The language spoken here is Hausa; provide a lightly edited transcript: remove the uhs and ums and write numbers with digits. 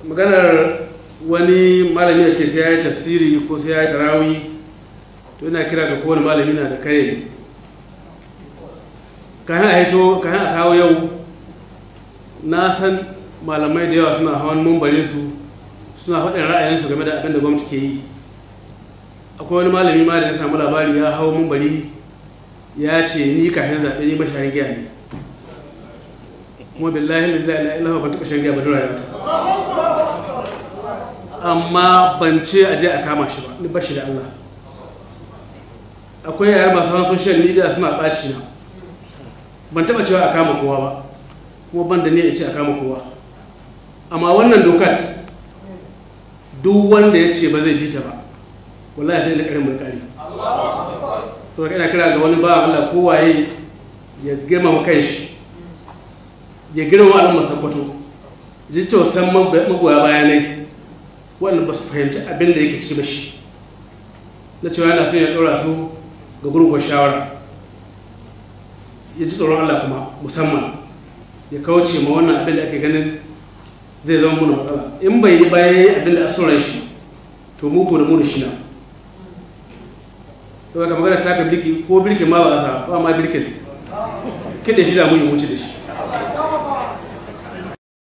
Maganar wani malami ya ce sai ya yi tafsiri ko sai ya yi tarawi, to ina kira ga kowane malami na da kare kayan a hito kayan a kawo yau. Na san malamai da yawa suna hawan mumbare su suna faɗin ra'ayinsu game da abin da gwamnati ke yi. Akwai wani malami ma da ya samu labari ya hau mumbari ya ce ni kafin zaɓe ni mashayin giya ne, kuma billahi la ilaha illallah ban taɓa shan giya ba duk rayuwata, amma ban ce a je a kama shi ba, ni bashi da Allah. Akwai yara masu hawan social media suna ɓaci na, ban taɓa cewa a kama kowa ba, kuma ban da ni in ce a kama kowa. Amma wannan dokar duk wanda ya ce ba zai bi ta ba, wallahi sai da ƙarin mai ƙari. Saboda ina kira ga wani ba Allah kowaye ya girmama kanshi, ya girmama al'ummar Sokoto, ji tausan magoya bayanai waɗanda ba su fahimci abin da yake ciki ba, shi na cewa yana son ya ɗora su ga gurguwar shawara. Ya ji tsoron Allah kuma musamman ya kauce ma wannan abin da ake ganin zai zama muna matsala. In bai yi bayan abin da a son shi, to mu ko da mu da shi na. Saboda magana taka birki ko birkin ma ba a sa ba, ma birkin kiɗe shi za mu yi wuce da shi.